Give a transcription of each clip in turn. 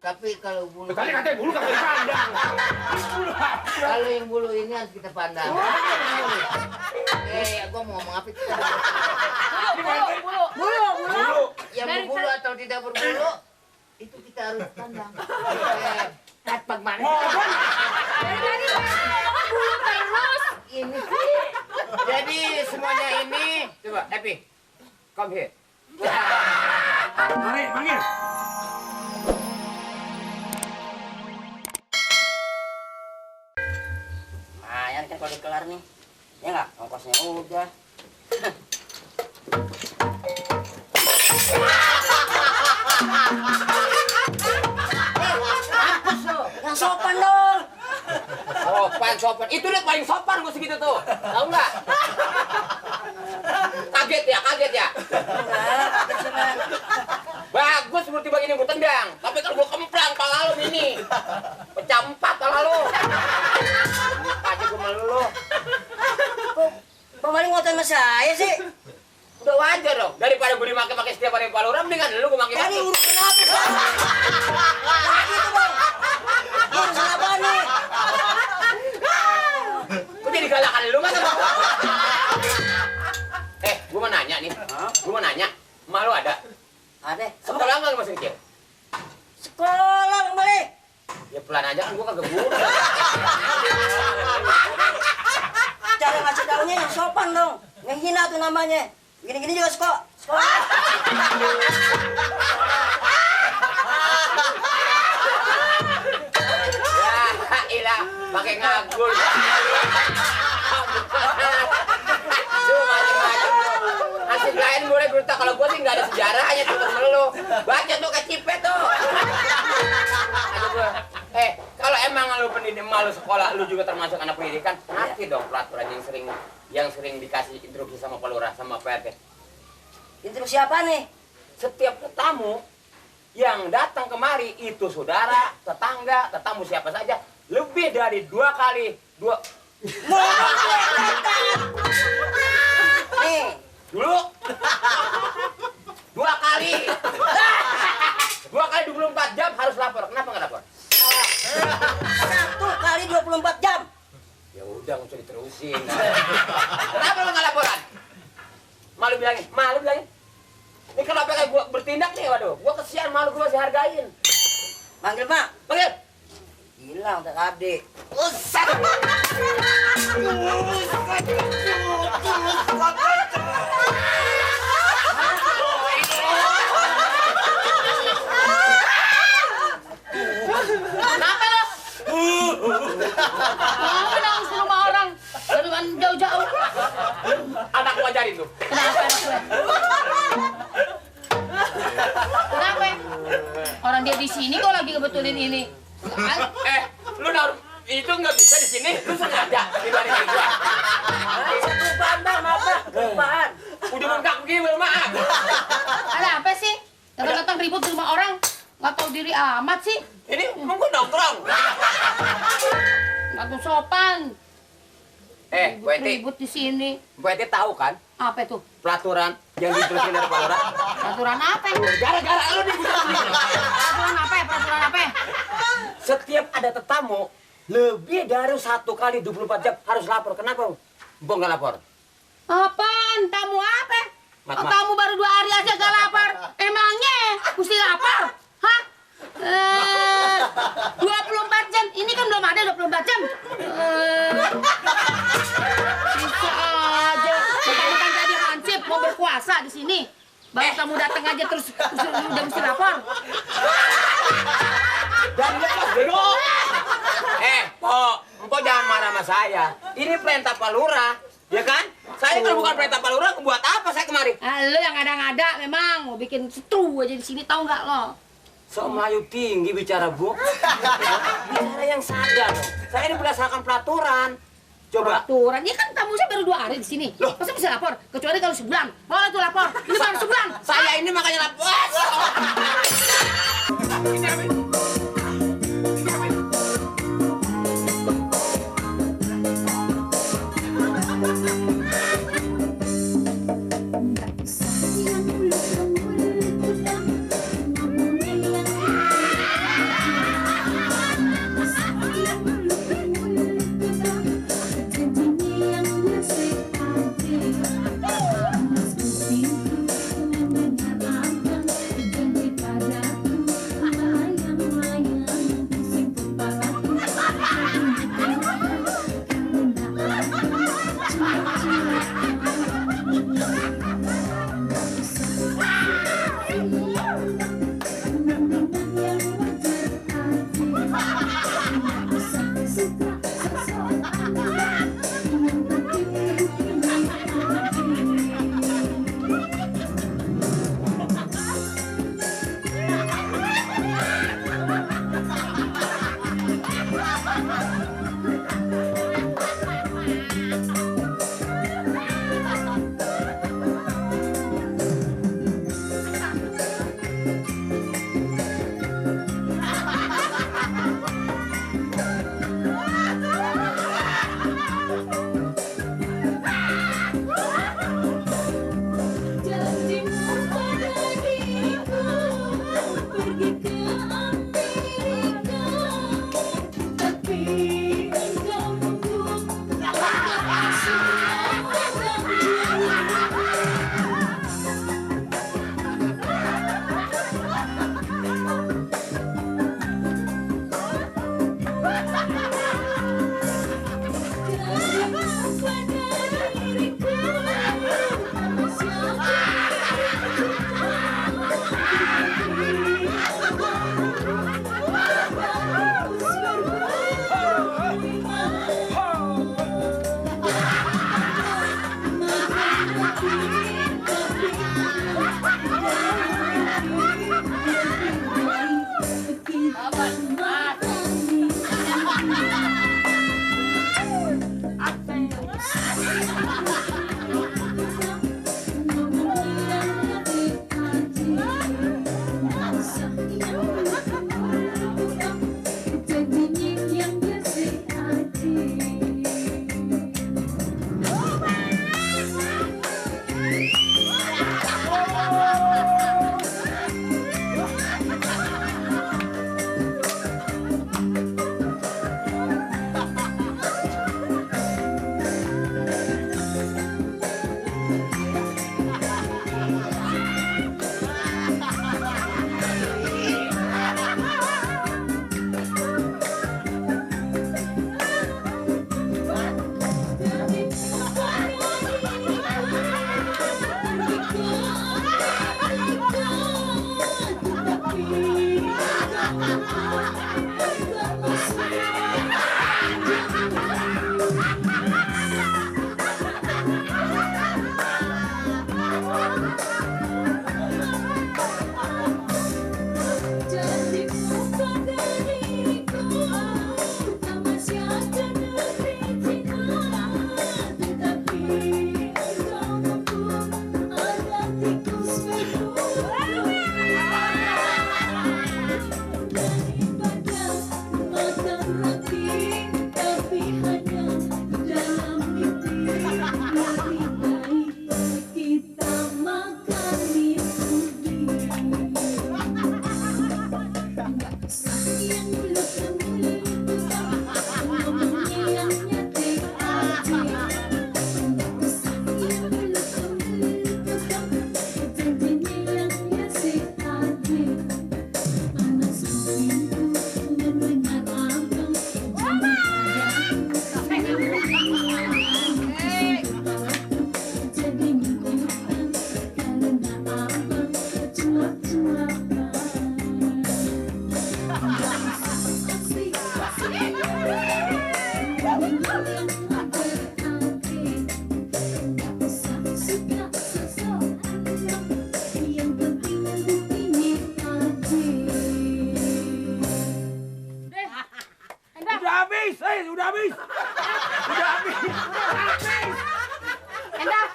Tapi kalau bulu... Tadi katanya bulu kagak dipandang. Kalau yang bulu ini harus kita pandang. Gua mau ngomong apa? Bulu. Yang berbulu atau tidak berbulu, itu kita harus pandang. Apa mana? Dari tadi bulu terus. Ini sih. Jadi semuanya ini, coba Epi, come here. Mari, panggil. Lumayan kan kalau dikelar nih. Ya nggak? Ongkosnya udah. Yang sopan dong. Sopan. Itu dia paling sopan gue segitu tuh. Tahu nggak? Kaget ya? Bagus seperti begini gue tendang. Tapi kalau gue kemplang pala lu ini. Pecah 4 pala lu. Aja gue malu lu. Kok Bang Mali ngotot sama saya sih? Udah wajar dong. Daripada gue dimaki-maki setiap hari Pak Lurah, mendingan lu gue maki-maki. Jadi urusan apa sih? Jangan gitu Bang. Urusan apa nih? Kok jadi galakan lu masa Bang? Gue mau nanya nih. Gue mau nanya. Emak lu ada? Ada. Sekolah nggak masih kecil? Sekolah Bang Mali. Ya pelan aja kan gue kagak guru. Cara ngasih taunya yang sopan dong. Yang hina tuh namanya. Gini-gini juga sekolah. Ya ilah, pakai ngagul. Duh, macam-macam lu. Nasib lain boleh berita, kalau gue sih nggak ada sejarahnya tuh temen lu. Baca tuh ke Cipet tuh. Aduh gue. Kalau emang lu pendidik malu sekolah, lu juga termasuk anak pendidikan, ngerti dong peraturan yang sering dikasih instruksi sama Pak Lurah sama Pak RT. Instruksi apa nih? Setiap tamu yang datang kemari itu saudara, tetangga, tetamu siapa saja, lebih dari 2 kali. Nih. Dulu 2 kali. 2 kali 24 jam harus lapor. Kenapa nggak lapor? 1 kali 24 jam. Ya udah, nggak usah diterusin. Kenapa lu nggak laporan? Malu bilangin. Ini kenapa kayak gua bertindak nih, waduh. Gua kesian, malu gua masih hargain. Panggil Pak. Panggil. Hilang tadi. Usah. Kenapa lo? Kenapa nangis di rumah orang? Dari kan jauh-jauh. Anak gua ajarin tuh. Kenapa anak gue? Kenapa? Orang dia di sini kok lagi ngebetulin ini. Lu naruh itu nggak bisa di sini. Lu sengaja dibandingin gua. Kelupaan Bang, maaf Bang. Kelupaan. Udah bengkak begini, maaf. Ada apa sih? Datang-datang ribut di rumah orang. Nggak tahu diri amat sih. Ini emang gua nongkrong. Nggak tahu sopan. Bu Eti. Ribut di sini. Bu Eti tahu kan Apa itu? peraturan yang diterusin dari Pak Lurah? Peraturan apa? Gara-gara lu nih gua. Peraturan apa? Peraturan apa? Setiap ada tetamu lebih dari 1 kali 24 jam harus lapor. Kenapa? Mbok nggak lapor? Apaan? Tamu apa? Mat. Tamu baru 2 hari aja gak lapar. Emangnya mesti lapar? Hah? 24 jam. Ini kan belum ada 24 jam. Bisa aja. Bukan tadi hansip mau berkuasa di sini. Baru kamu datang aja terus udah mesti lapor. Dan lepas bego. Empok jangan marah sama saya. Ini perintah Pak Lurah, ya kan? Saya kalau bukan perintah Pak Lurah, buat apa saya kemari? Lu yang ngada-ngada memang mau bikin setru aja di sini, tahu nggak lo? Sok Melayu tinggi bicara, Bu. Bicara yang sadar. Saya ini berdasarkan peraturan. Coba. Peraturan, ya kan tamu saya baru 2 hari di sini. Loh. Masa bisa lapor? Kecuali kalau sebulan. Boleh tuh lapor. Ini baru sebulan. Saya ini makanya lapor. Udah habis. Endah,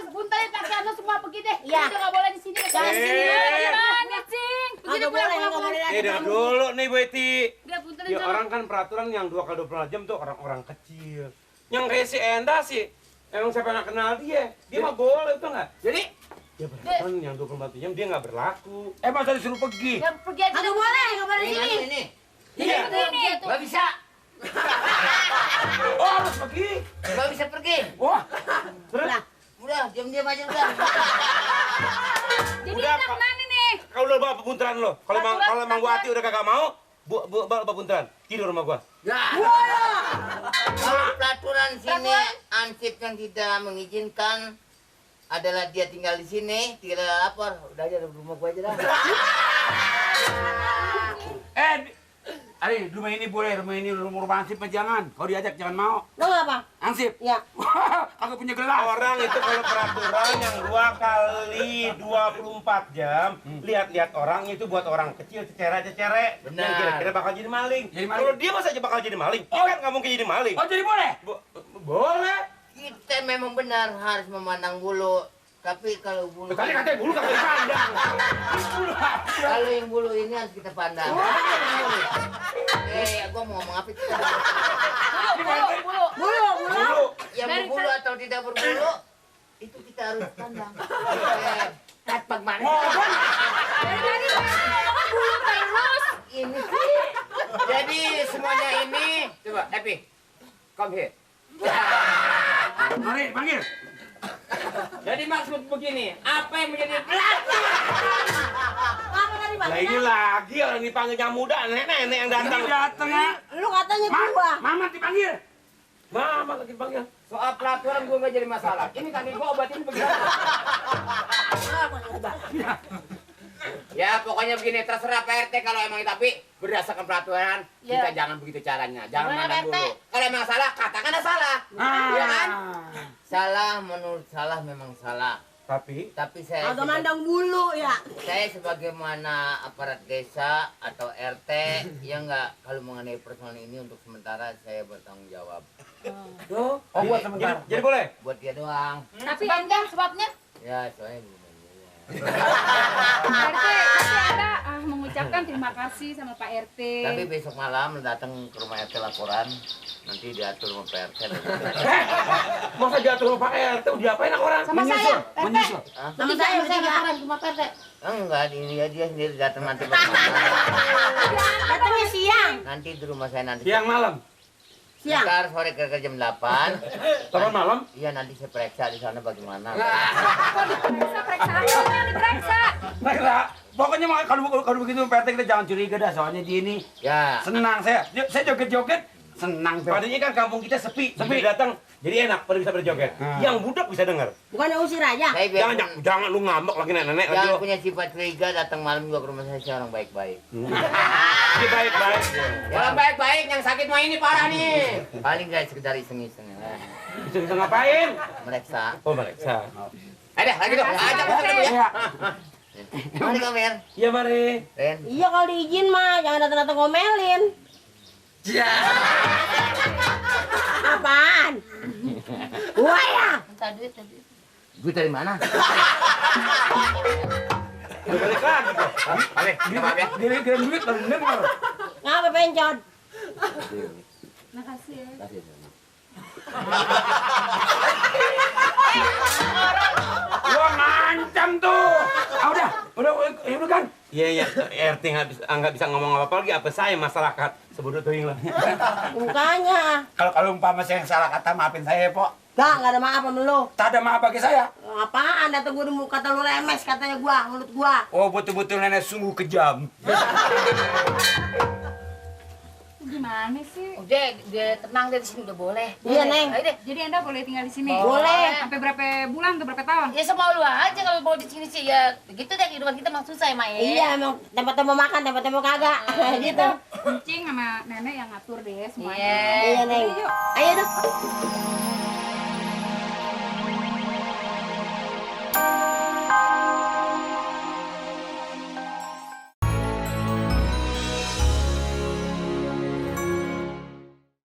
buntalin pakaiannya semua pergi deh. Iya. Udah nggak boleh di sini. Jangan di sini. Gimana, Cing? Begini Nggak boleh, nggak pulang. boleh lagi. Dengar dulu nih Bu Eti. Udah buntalin Ya sana. orang kan peraturan yang 2 kali 24 jam tuh orang-orang kecil. Yang kayak si Enda sih, emang siapa nggak kenal dia? Dia mah boleh tuh nggak? Jadi ya peraturan yang 24 jam dia nggak berlaku. Masa disuruh pergi? Ya pergi aja. Nggak boleh di sini. Ini. Iya. Ini. Gak bisa. Oh harus pergi. Gak bisa pergi. Wah. Terus? Udah, diam-diam aja udah. Jadi Udah, kita Pak. kemana nih? Kau udah bawa pebunteran lo. Kalau Peraturan emang Bu Ati udah kagak mau, bawa pebunteran. Tidur rumah gua. Kalau peraturan sini ansip yang tidak mengizinkan adalah dia tinggal di sini, tidak lapor. Udah aja di rumah gua aja dah. Ari, rumah ini boleh, rumah Ansip mah jangan. Kalau diajak jangan mau. Lo apa? Ansip? Ya. Kagak punya gelas. Orang itu kalau peraturan yang 2 kali 24 jam, lihat-lihat orang itu buat orang kecil cecere-cecere. Benar. Yang kira-kira bakal jadi maling. Jadi maling. Kalau dia masa aja bakal jadi maling, kan nggak mungkin jadi maling. Oh, jadi boleh? Boleh. Kita memang benar harus memandang bulu. Tapi kalau bulu, Tadi katanya bulu kagak dipandang. kalau yang bulu ini harus kita pandang. Gua mau ngomong apa itu? Bulu. Bulu. Yang berbulu atau tidak berbulu, itu kita harus pandang. Bagaimana? Dari tadi bulu terus. Ini sih. Jadi semuanya ini, coba Happy, come here. Mari, panggil. Jadi maksud begini, apa yang menjadi pelaku? Apa tadi Pak? Nah ini lagi orang dipanggil yang muda, nenek-nenek yang datang. Ini datang ya. Lu katanya gua. Mama dipanggil. Mama lagi dipanggil. Soal peraturan gue nggak jadi masalah. Ini kaki gue obatin begini. Ya pokoknya begini, terserah Pak RT kalau emang tapi berdasarkan peraturan Ya. kita jangan begitu caranya, jangan Gimana, mandang Pak RT? dulu. Kalau emang salah, katakan ada salah. Iya kan? Salah menurut salah memang salah. Tapi saya Agak mandang bulu ya. saya sebagaimana aparat desa atau RT ya enggak, kalau mengenai persoalan ini untuk sementara saya bertanggung jawab. Oh, buat sebentar. Jadi boleh? Buat dia doang. Tapi Anda sebabnya? Ya, soalnya belum bayar. Pak RT, tapi Anda mengucapkan terima kasih sama Pak RT. Tapi besok malam datang ke rumah RT laporan, nanti diatur sama Pak RT. Masa diatur sama Pak RT, diapain orang? Sama saya, RT. Menyusul. Hah? Sama saya laporan ke Pak RT. Enggak, dia sendiri datang nanti pas malam. Datangnya siang. Nanti di rumah saya nanti. Siang malam? Siang. Ntar sore kira-kira jam 8. 8 malam? Iya, nanti saya periksa di sana bagaimana. Periksa yang diperiksa. Nah, pokoknya kalau begitu Pak RT kita jangan curiga dah, soalnya dia ini Ya, senang saya joget-joget, senang. Padahal kan kampung kita sepi. Jadi datang, jadi enak pada bisa berjoget. Yang budak bisa dengar. Bukannya usir aja. saya Jangan, biar jangan lu ngambek lagi nenek lagi. jangan Lu. punya sifat curiga, datang malam juga ke rumah saya orang baik-baik. Dia baik-baik. Yang baik-baik, yang sakit mah ini parah nih. Paling nggak sekedar iseng-iseng ya. Bisa ngapain? Mereka. Oh, mereka. Ada lagi dong. Ajak masuk dulu ya. Mari Kamer. Iya, mari. Ren. Iya kalau diizin mah jangan datang-datang ngomelin. Apaan? Wah ya. Minta duit tadi. Gue dari mana? Udah balik lagi kok. Balik, kita maaf ya. Dia kirim duit dari dengar. Ngapa pencot? Makasih ya. Kasih. Gua ngancam tuh. Ah, udah kan. Iya, RT nggak bisa ngomong apa-apa lagi. Apa saya masyarakat sebudut tuing lah. Mukanya. Kalau umpama saya yang salah kata, maafin saya, Pok. Gak ada maaf sama lu. Tak ada maaf bagi saya. Apaan datang gua di muka kata lu lemes katanya gua, mulut gua. Oh, betul-betul nenek sungguh kejam. Gimana sih? Udah, dia tenang deh di sini udah boleh. Iya, Neng. Ayo deh. Jadi Anda boleh tinggal di sini? Boleh. Sampai berapa bulan atau berapa tahun? Ya semau lu aja kalau mau di sini sih ya begitu deh kehidupan kita emang susah ya Mae. Iya emang tempat mau makan, tempat mau kagak. Gitu. Kucing sama nenek yang ngatur deh semuanya. Iya. Iya, Neng. Ayo dong.